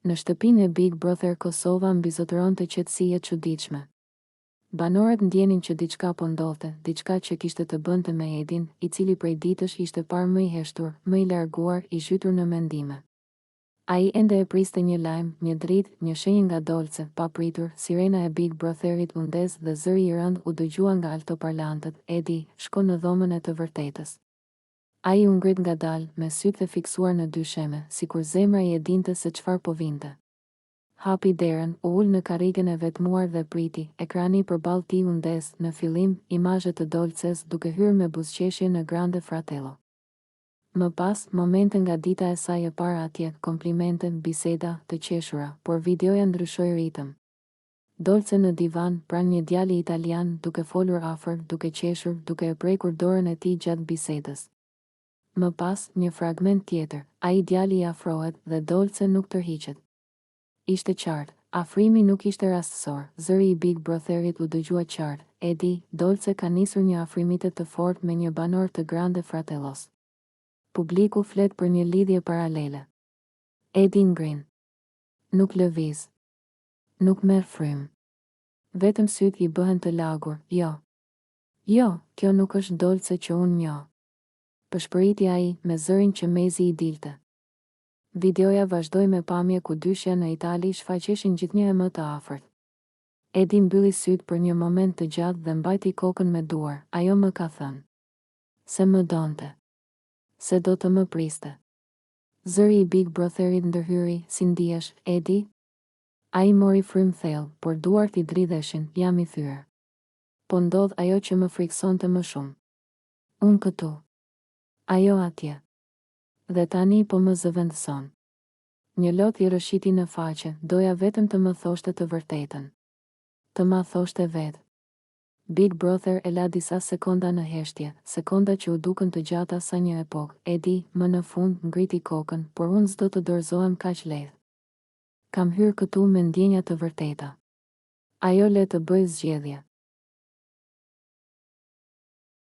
Në shtëpinë e Big Brother Kosova mbizotëronte qetësi e çuditshme. Banorët ndjenin që diçka po ndodhte, diçka që kishte të bënte me Edin, i cili prej ditësh ishte parë më i heshtur, më i larguar, i zhytur në mendime. Ai ende e priste një lajm, një dritë, një shenjë nga Dolce, papritur, sirena e Big Brotherit u ndez dhe zëri i rëndë u dëgjua nga altoparlantët, Edi, shko në dhomën e të vërtetës. Ai u ngrit ngadalë, me sytë e fiksuar në dysheme, sikur zemra i e dinte se çfarë po vinte. Hapi derën, u ul në karrigen e vetmuar dhe priti, ekrani përballë tij u ndez, në fillim, imazhe të Dolces duke hyrë me buzëqeshje në Grande Fratello. Më pas, momente nga dita e saj e parë atje, komplimente, biseda, të qeshura, por videoja ndryshoi ritëm. Dolce në divan, pranë një djali italian, duke folur afër, duke qeshur, duke e prekur dorën e tij gjatë bisedës. Më pas, një fragment tjetër, ai djali i afrohet, dhe Dolce nuk tërhiqet. Ishte qartë. Afrimi nuk ishte rastësor, zëri i Big Brotherit u dëgjua qartë, Edi, Dolce ka nisur një afrimitet të fortë me një banor të Grande Fratellos. Publiku flet për një lidhje paralele. Edi ngrin. Nuk lëviz. Nuk merr frymë. Vetëm sytë i bëhen të lagur, jo. Jo, kjo nuk është Dolce që unë njoh. Pëshpëriti ai, me zërin që mezi i dilte. Videoja vazhdoi me pamje ku dyshja në Itali shfaqeshin gjithnjë e më të afërt. Edi mbylli sytë për një moment të gjatë dhe mbajti kokën me duar, ajo më ka thënë. Se më donte. Se do të më priste. Zëri i Big Brotherit ndërhyri, si ndihesh, Edi? Ai mori frymë thellë, por duart i dridheshin, jam i thyer. Po ndodh ajo që më frikësonte më shumë. Unë këtu. Ajo atje. Dhe tani po më zëvendëson. Një lot i rrëshqiti në faqe, doja vetëm të më thoshte të vërtetën. Të ma thoshte vetë. Big Brother e la disa sekonda në heshtje, sekonda që u dukën të gjata sa një epokë. Edi, më në fund, ngriti kokën, por unë s'do të dorëzohem kaq lehtë. Kam hyrë këtu me ndjenja të vërteta. Ajo le të bëjë zgjedhje.